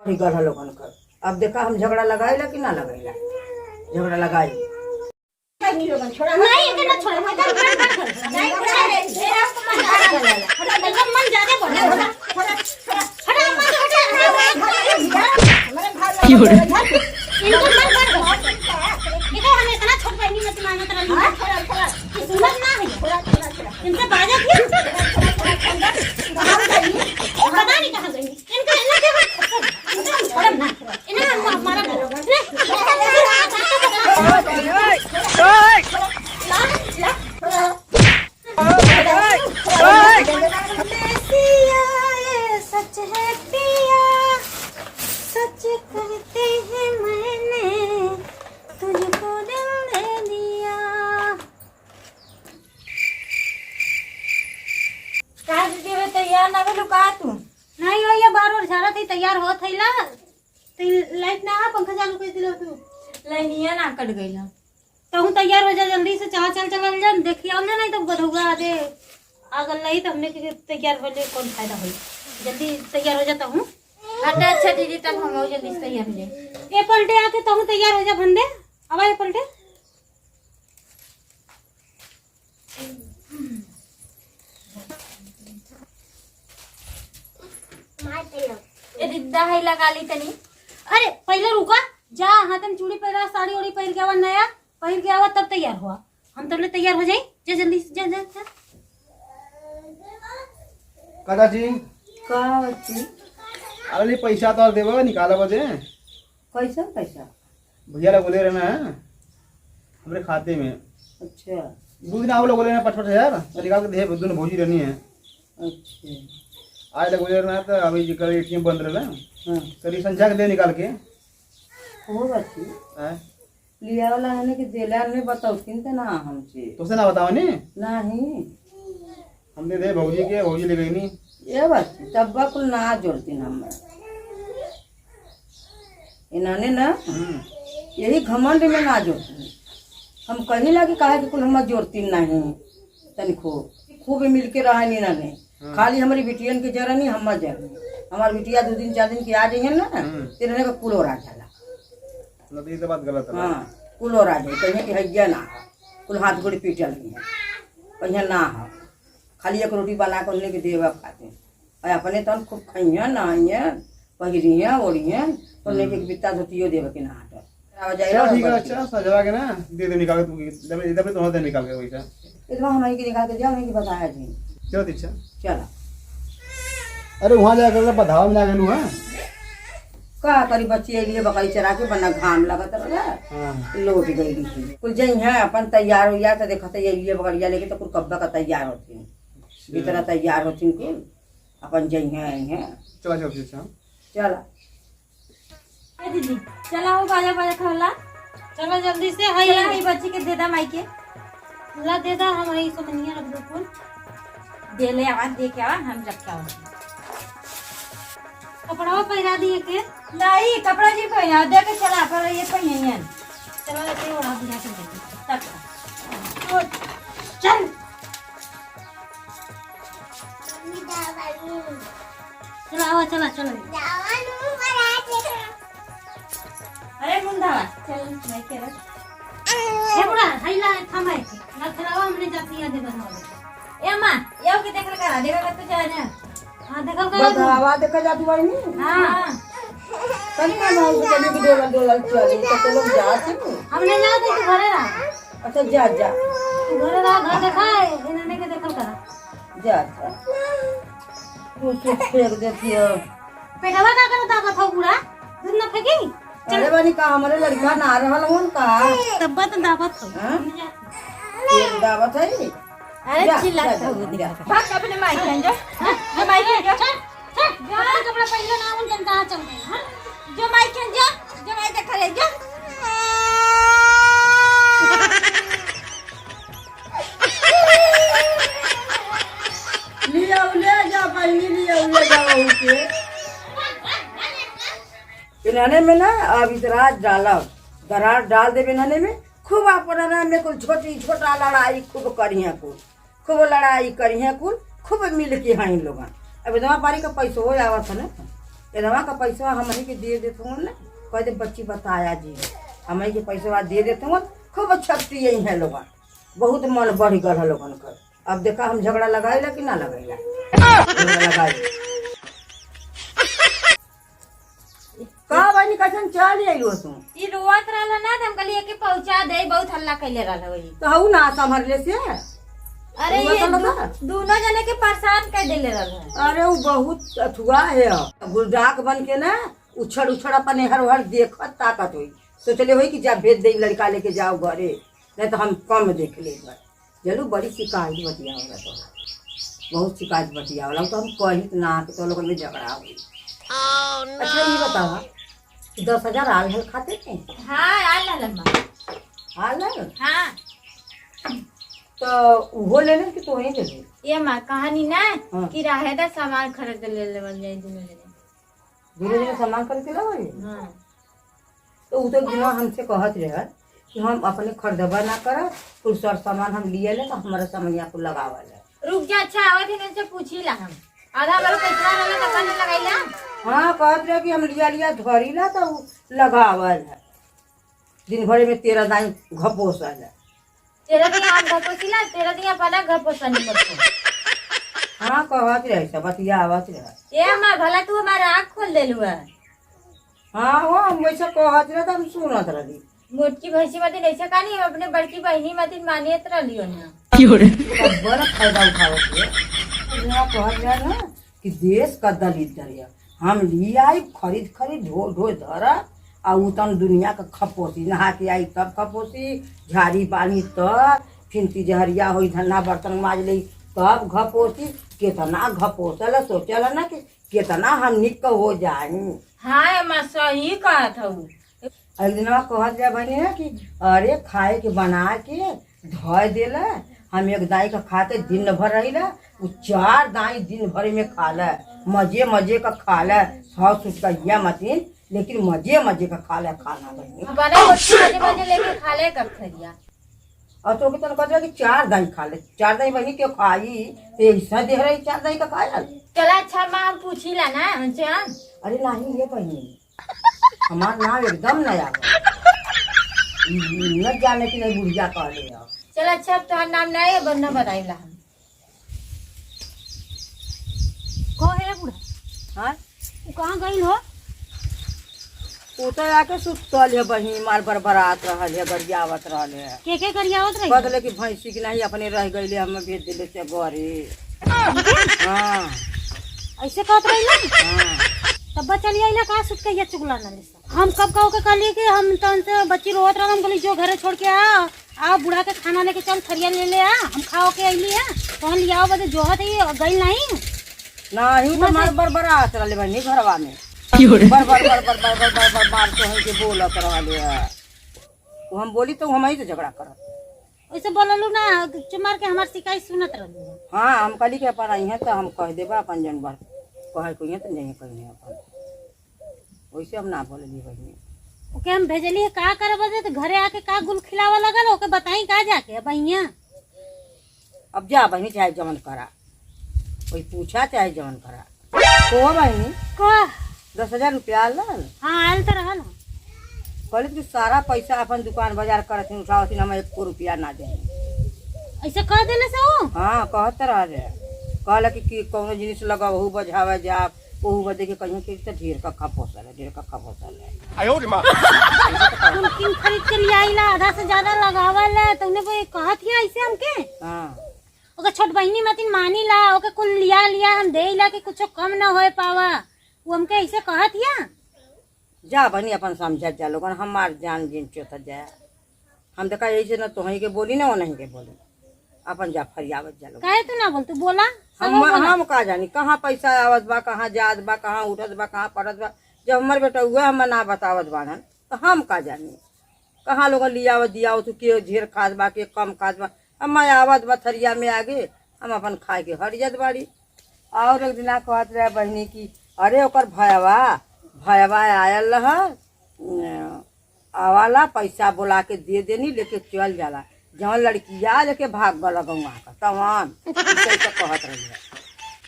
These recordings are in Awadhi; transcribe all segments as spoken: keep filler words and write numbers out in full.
गल है लोगन कर। अब देखा हम झगड़ा लगाइला कि ना लगाइला? झगड़ा लगाई। नहीं, एके ना छोड़ा, मत कर, मत कर। नहीं, छोड़ा, छोड़ा, मत कर। हटा, हटा, मन ज्यादा बोल रहा है। हटा, हटा, हटा, मत हटा, हटा, हटा। क्यों रे? इनको मत कर। इधर हम इतना छोट बहनी मत मानत रहनी। हाँ, छोड़ा, छोड़ा। ये सुनत ना है। छोड़ा, छोड़ा, छोड़ा। इनसे बाजा भी। पता नहीं कहाँ गई। इनका, इनका क्या बात? इनका छोड़ो ना। इनका मा-, मारा ना। ला, ला। सच है पिया, सच कहते हैं मैंने तुझको दिल दे दिया। का दीदी, वे तैयार ना भेलू का तू? नहीं हो, ये बार बार झाड़ा थी, तैयार होत है ला। तो ये लाइट ना आ, पंखा चालू कर दिलो तू। लाइनिया ना कट गई ना। तो हूँ तैयार हो जा, जल्दी से चला, चल, चल, चल, देखिए, हम ना नहीं तो गधुआ दे। अगर नहीं तो हमने के तैयार होले कौन फायदा होई? जल्दी तैयार हो जा, तो हूँ। अच्छा, अच्छा दीदी, तब हम जल्दी से तैयार हो जाए। ए पलटे आके तो हूँ तैयार हो जा, भंडे। अब आए पलटे। ए दीदा, है लगा ली तनी। अरे, पहले रुका, जा, हाथ में चूड़ी पहरा, साड़ी ओड़ी पहन के आवा, नया पहन के आवा, तब तैयार हुआ। हम तब ले तैयार हो जाई। जा जल्दी से, जा, जा, जा। का चाची? का बच्ची? अरे, पैसा तो देवे, निकाला बजे। कैसन पैसा? भैया लोग बोले रहना है हमरे खाते में। अच्छा। दो दिन आप लोग बोले रहना पाँच पाँच हजार, तो निकाल के दे, दोनों भौजी रहनी है। अच्छा। आज लोग बोले रहना, तो अभी जी कल एटीएम बंद रहना। हाँ। कल संझा के दे निकाल के। हो बच्ची। हाँ। लिया वाला हने के देला ने बतौतीन त ना हमसे। तोसे ना बताओ नी? नहीं। हम दे दे भौजी के, भौजी ले गई नी। ए बच्ची, तब्बा कुल ना जोड़तीन हम। इन्हने ना, हम्म। यही घमंड में ना जोड़तीन। हम कहीं लगे काहे कि कुल हम जोड़तीन नहीं। तनिको खूब मिल के रहनी इन्हने। हाँ। खाली हमरी बिटियन के जरनी, हम जरनी। हमार बिटिया दो दिन, चार दिन के आ जाइहन ना, हम्म। तो इन्हने का कुल ओरा जाला। ना तो ये तो बात गलत है। हाँ, कुल ओरा जाई, कहिए कि हैया ना हो, कुल हाथ गोड़ पीटल ही है, कहिए ना हो, खाली एक रोटी बना के उन्हें के देवे खातिर। और अपने तन खूब खइहें, नहाइहें, पहिरिहें, ओढ़िहें, उन्हें के हम्म। बित्ता धोतियो देवे के ना हटे। आवा जाए चलो ना ठीक है, बच्ची। अच्छा, सजवा के ना दे दे निकाल के तुमके, इधर पे, इधर पे तुम्हारा दे निकाल के वैसा। इधर हम ही के निकाल के दिया, हम ही के बताया जी। चलो दीक्षा। चला। अरे वहाँ जाकर के बधावा में ना गेलू, हाँ? का करी बच्ची, ये लिए बकरी चरा के बना घाम लगत रहा। हाँ। लौट गई रही। कुल जई है अपन तैयार हो गया तो देखा तो ये लिए बकरिया लेके तो कुल कब्बा का तैयार होती है। अच्छा। इतना तैयार होती कुल अपन जई है, आई है। चला, चला, दीक्षा। चला। ए दीदी, चला हो बाजा बाजा खोला। चला जल्दी से, हाय। चला, हाय बच्ची के दे दा माई के। ला दे दा, हम हाय सुमनिया रख दो फूल। दे ले आवा, दे के आवा, हम रख के आवा। कपड़वा पहिरा दिए के? नहीं, कपड़ा जी पहिरा, दे के चला, पर ये पहिनियन। चला, ऐसे ही ओढ़ा बुढ़ा के दे दे। तब चल। चला, आवा, चला, चला। अरे मुंडावा, चल, मैं के रख। ए बुढ़ा, हाय ला, थामा है। ना चलावा, हमने जाती है, दे बनावा। ए अम्मा, ये के देखल करा, देखल कर तो जा ना। हाँ, देखल करा तू। बतावा, देखल जा तू आई नहीं? हाँ। तनी ना, ना, उनके लिए भी डोलल, डोलल चली, तो चलो, जा तू। हमने जा दे, तू घरे रहा। अच्छा, जा, जा। तू घरे रहा, घर देखा है, इन्होंने के देखल करा। जा, जा। तू चुप फेंक देती हो। पेटवा का करत दाबत हो बूढ़ा? दूध न फेंकी? चल। अरे बनी का, हमरे लड़का ना रहल होन का? तब्बा तो दाबत हो। हाँ? पेट दाबत है? अरे जा, चिल्ला जा, के जा, हो जा। भाग अपने माई के जा। हाँ? जो माई के जा। चल, चल। जो कपड़ा पहले ना उन जनता चल गए, हाँ? जो माई के जा, जो माई देखा रे, जो। लियाऊ, ले जा बहिनी, लियाऊ, ले जा बहू के। इन्हने में ना अब इतराज डालब, दरार डाल देबे इन्हने में। खूब अपन ना में कुल छोटी छोटा लड़ाई खूब करिहें कुल, खूब लड़ाई करिहें कुल, खूब मिल के हैं लोगन। अब इतना पारी का पैसो हो आवत है ना, एनवा का पैसवा हमही के दे देत हुअन ना, कह दे बच्ची बताया जी, हमही के पैसवा दे देत हुअन, खूब छपटी यही है लोगन, बहुत मन बढ़ गल है लोगन कर। अब देखा हम झगड़ा लगाइला कि ना लगाइला, झगड़ा लगाई। का बहिनी, कैसन चल आइलू तू? ई रोवत रहल ना, त हम कहली एके पहुँचा दे, बहुत हल्ला कैले रहल वही। तो हऊ ना संभरले से? अरे रोवत ये रहल दू-, ना? दोनों जने के परेशान कर देले रहल है। अरे वो बहुत अथुआ है, गुलडाक बन के ना उछड़ उछड़ अपन एहर ओहर देखत ताकत होई। सोचले होई कि जा भेज दे लड़का लेके जाओ घरे, नहीं तो हम कम देख ले। चलू, बड़ी शिकायत बतियावला तो, बहुत शिकायत बतियावला, तो हम कहित ना कि तो लोगन में झगड़ा होई। अच्छा, ये बतावा कि दस हजार आल हल खाते के? हाँ, आल हल अम्मा। आल हल? हाँ। तो उहो ले ले कि तोहे ले ले? ये माँ, कहानी ना हाँ। कि राहेदा सामान खरीद ले लेवल जाई दोनों जने। दोनों जने सामान खरीद के लावल जाई? हाँ। तो उ तो एक दिना हमसे कहत रहे कि हम अपने खरीदबा ना करब, कुल सर सामान हम लिए ले तो हमारा समनिया को लगावल है। रुक जा, अच्छा आवत है, इनसे पूछी ला हम। आधा बार पैसा रहला तो अपन लगाई ला। हाँ, कहत रहे कि हम लिया लिया धरी ला तो उ लगावल है। दिन भर में तेरह दाई घपोसल है। तेरह दिन हम घपोसिला, तेरह दिन अपना घपोसनी मत कर। हाँ, कहत रहे, सब बतियावत रहे। ए माँ, भला तू हमारा आँख खोल देलू है। हाँ हो, हम वैसे कहत रहे तो हम सुनत रहली। मोटकी भैंसी मतिन ऐसे का नहीं, हम अपने बड़की बहिनी मतिन मानियत रहली हो ना। क्यों रे? तब बड़ा फायदा उठावत है। यहाँ कहत रहे ना कि देश का दलिद्र है, हम ली आई खरीद खरीद ढो ढो धरा, आ उतन दुनिया का खपोसी, नहा के आई तब खपोसी, झाड़ी बानी तब, फिर तिजहरिया होई धन्ना बर्तन माज ले तब घपोसी। कितना घपोसल, सोचल ना कि कितना हम निक हो जाई। हाँ अम्मा, सही कहत हऊ। एक दिनवा कहत रहे बहिनी ना कि अरे खाए के बना के धोए देला, हम एक दाई का खा के दिन भर रहिला, उ चार दाई दिन भर में खा ले, मजे मजे का खा ले, सौ सुटकैया मतीन, लेकिन मजे मजे का खा ले खाना बहिनी। बड़ा रोटी मजे मजे लेके खा ले कब थरिया। और तो कितन कहत रहे कि चार दाई खा ले, चार दाई बहिनी क्यों खाई, तो ऐसा देह रही चार दाई का खाया। चला अच्छा माँ, हम पूछी ला ना उनसे हम। अरे नहीं ये बहिनी, हमार नाम एकदम नया बा। न जाने कि नहीं बुढ़िया कहले हो। चल अच्छा, अब तोहार नाम नया है, वरना बताइला हम। को है बूढ़ा? हाँ? उ कहाँ गइल हो? उ तो आके सुतल है बहिनी, मार बरबरात रहल है, गरियावत रहल है। के के गरियावत रही? बदले की भैंसी की नहीं अपने रह गइले, हम भेज देले से घरे। हाँ। ऐसे कहत रही ना? हाँ। तब चली आइला का सुत के ये चुगला ना ले। हम कब कहो के कहली कि हम तन से बच्ची रोवत रहल, हम कहली जो घरे छोड़ के आ, आ बूढ़ा के खाना लेके चल, थरिया ले ले आ, हम खाओ के अइली है, तोहन लियाओ बदे जोहत ही गइल नहीं। नहीं, तो मार बरबरात रहले बहिनी घरवा में। क्यों रे? बर बर बर बर बर बर बर बर बर तो है के बोलत रहले है। तो हम बोली तो हम ही तो झगड़ा करत। वैसे बोललू ना, चुप मार के हमार शिकायत सुनत रहलू है। हाँ, हम कहली कि अपन आई हैं तो हम कह देबा अपन जन बर, कहे को हैं तो नहीं कही अपन। वैसे हम ना बोलली बहिनी। ओके हम भेजली है, का करे बजे? तो घरे आके का गुल खिलावा लगल, ओके बताई का जाके अब हियाँ? अब जा बहिनी, चाहे जवन करा, कोई पूछा चाहे जवन करा। को बहिनी? का? दस हजार रुपया आल रहल? हाँ, आयल तो रहल। कहली कि सारा पैसा अपन दुकान बाजार करत ही, उठावत ही, हम एको रुपया ना दे। ऐसे कह देले से हो? हाँ, कहत रह रे। कहला कि, कि कौनो जिनिस लगावहू बझावे जा, ओहू बदे के कहियो कि त ढेर का खपोसल है, ढेर का खपोसल है। आयो रे माँ। हम किन खरीद के लियाइला, आधा से ज्यादा लगावल है, तउने कोई कहत ही ऐसे हमके? हाँ। ओकर छोट बहिनी मतिन मानी ला, ओके कुल लिया लिया हम देइला कि कुछो कम ना होए पावा। वो हमके ऐसे कहत हिया। जा बहिनी, अपन समझत जा लोगन, हमार जान जिन चोत जाए। हम देखा यही से न तोहई के बोली न ओनही के बोली, अपन जा फरियावत जा लोगन। काहे तू ना बोल, तू बोला, सब हम, बोला। हम का जानी कहाँ पैसा आवत बा, कहाँ जात बा, कहाँ उठत बा, कहाँ पड़त बा। जब हमर बेटा उहे हमर ना बतावत बाड़न, तो हम का जानी कहाँ लोगन लियावत दियावत, के झेर खात बा, के कम खात बा। अब मैं आवत बा थरिया में आगे, हम अपन खाए के हट जात बाड़ी। और एक दिना कहत रहे बहिनी कि अरे ओकर भयवा, भयवा आयल रह, अ, आवाला पैसा बोला के दे देनी, लेके चल जाला। जवन लड़किया लेके भाग गल गौवा का, तवन ऐसे ऐसे कहत रही है।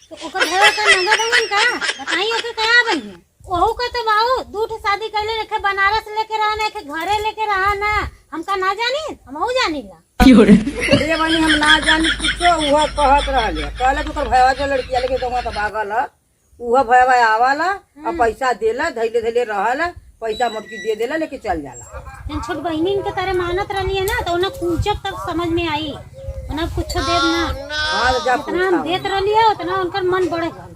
तो ओकर भयवा का नंगा दवन का? बताई ओके का बहिनी? ओहू का तो बाऊ, दू ठे शादी कैले, एके बनारस लेके रहा ना, एके घरे लेके रहा ना। हमका ना जानी, हमहू जानी ना। क्यों रे? ये बनी हम ना जानी कुछो, उहो कहत रहले। कहले कि ओकर भयवा जो लड़किया लेके गवा तो भागल ह, उहो भयवा आवाला, और हम्म। पैसा देला, धैले धैले रहला, पैसा मोटकी दे देला, लेके चल जाला। जन छोट बहिनीन के तारे मानत रहली है ना, तो उन्हें पूछब तब समझ में आई, उन्हें कुछो देब ना। हाँ, तो जा जितना हम पूछा देत उन्हें। रहली है, उतना उनकर मन बढ़ गल।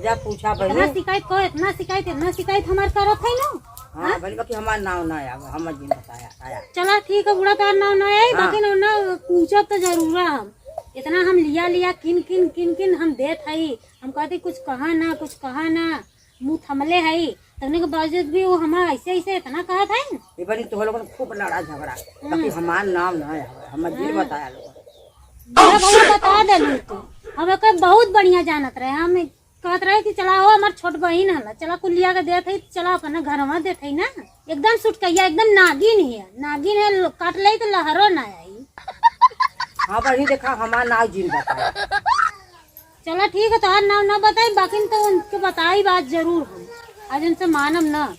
जा पूछा इतना बहिनी। शिकायत को, इतना शिकायत, इतना शिकायत हमार करत है ना। हाँ, हाँ? बहिनी, बाकी हमार नाव ना आया, हमार जिन बताया, आया। चला ठीक है, बूढ़ा तार नाव ना आई, हाँ। बाकी ना, ना पूछब तो जरूर हम। इतना हम लिया, लिया, किन, किन, किन, किन हम देत हई। हम कहती, "कुछ कहा ना, कुछ कहा ना, मुँह थमले हई।" तउने के बावजूद भी वो हमार ऐसे, ऐसे इतना कहत है। ये बनी तो लोगन खूब लड़ा झगड़ा, हम्म। बाकी हमार नाम ना है, हमार जिन हम्म। बताया लोगन। बड़ा भैया बता देलू तू, हम एके बहुत बढ़िया जानत रहे। हम कहत रहे कि चला हो, हमार छोट बहिन हला, चला कुल लिया के देत है, चला अपने घरवा देत है ना। एकदम सुटकैया, एकदम नागिन है, नागिन है, ल-, काट ले तो लहरो ना आई। हाँ बहिनी, देखा हमार नाव जिन बताया। चला ठीक है, तोहार नाव ना बताई, बाकी तो उनके बताई बात जरूर हम। आज उनसे मानम ना।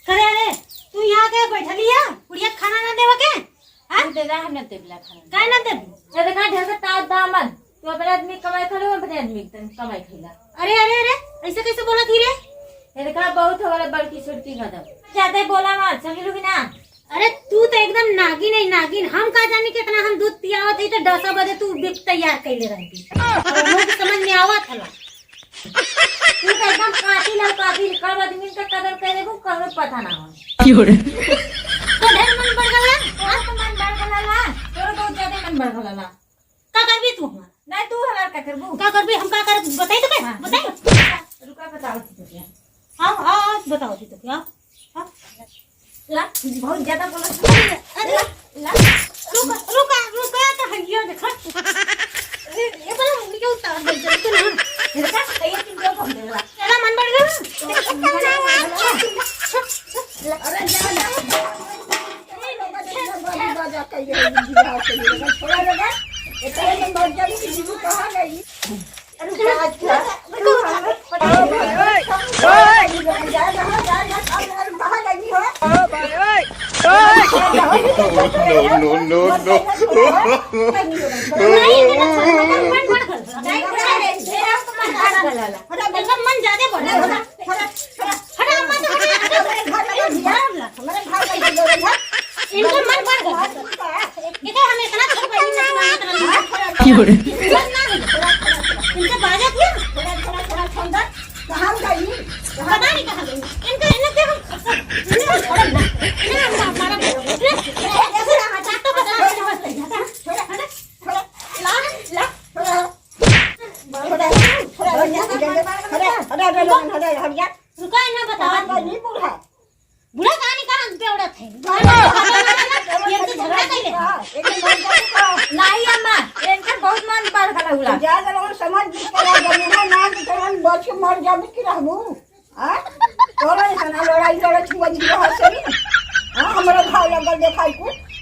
करे अरे, तू यहाँ के बैठली है, बुढ़िया के खाना ना देवे के? हाँ? तू दे रहा, हम ना देबला खाना। काहे ना देबू? ये देखा, ढेर के तात दामन। तू अपने आदमी कमाई खा लो, अपने आदमी तन कमाई खैला। अरे, अरे, अरे, ऐसे कैसे बोला थी रे? ये देखा, बहुत हो गला बड़की छोटकी खत्म। ज्यादा ही बोला मत, समझ लू कि ना? अरे, तू तो एकदम नागिन है, नागिन। हम का जानी कितना हम दूध पियावत है, तो दसा बजे तू बिक तैयार कैले रहती। और लोग समझ में आवत हला। तू तो एकदम कातिल है, कातिल। कब आदमी का कदर करे, वो कौनो पता ना हो। क्यों रे? तो ढेर मन बढ़ गला, आज तो मन बढ़ गला ला, तोरो बहुत ज्यादा मन बढ़ गला ला। का करबी तू हमार? नहीं, तू हमार का करबू? का करबी? हम का करब? बताई तो के? हाँ। बताई। रुका, बताओ थी तो क्या? आओ, आओ, आओ, बताओ थी तो क्या? हाँ। ला, बहुत ज्यादा बोला। अरे, ला, ला। रुका, रुका, रुका, तो हइया देखा। अरे, ये वाला मुंडी के उतार दे, जल्दी ना। देखा, ये तुम क्यों कम देला? चला, मन बढ़ गया। अरे, जा, जा। No, no, no, no। इनका मन बढ़ गया। इधर हम इतना छोट बहिनी ना मानत रहनी। क्यों रे? इनका बाजा किया? थोड़ा, थोड़ा, थोड़ा ठंडा। कहाँ गई? पता नहीं कहाँ गई। इनका, इन्हें देखो, इन्हें हम छोड़े ना। इन्हें हम मारा। इन्हें, इन्हें ऐसे रहा, चाटो बता। थोड़ा, थोड़ा, ला, ला, थोड़ा। थोड़ा, थोड़ा, थोड़ा, थोड़ा, थोड़ा, हट जा। रुका, इन्हें बताओ। कहाँ गई बूढ़ा? बूढ़ा कहानी का हम के उड़त है। ये तो झगड़ा कैले। नहीं अम्मा, इनकर बहुत मन बढ़ गला हुआ। ज्यादा लोग समझ नहीं पड़ा, जब बूढ़ा नाम के तरह बच के मर जाबे की रहबू। हाँ? तोरा ऐसा ना लड़ाई लड़त हुआ जी रहा सही। हाँ, हमारा घाव लगल देखाई कुछ।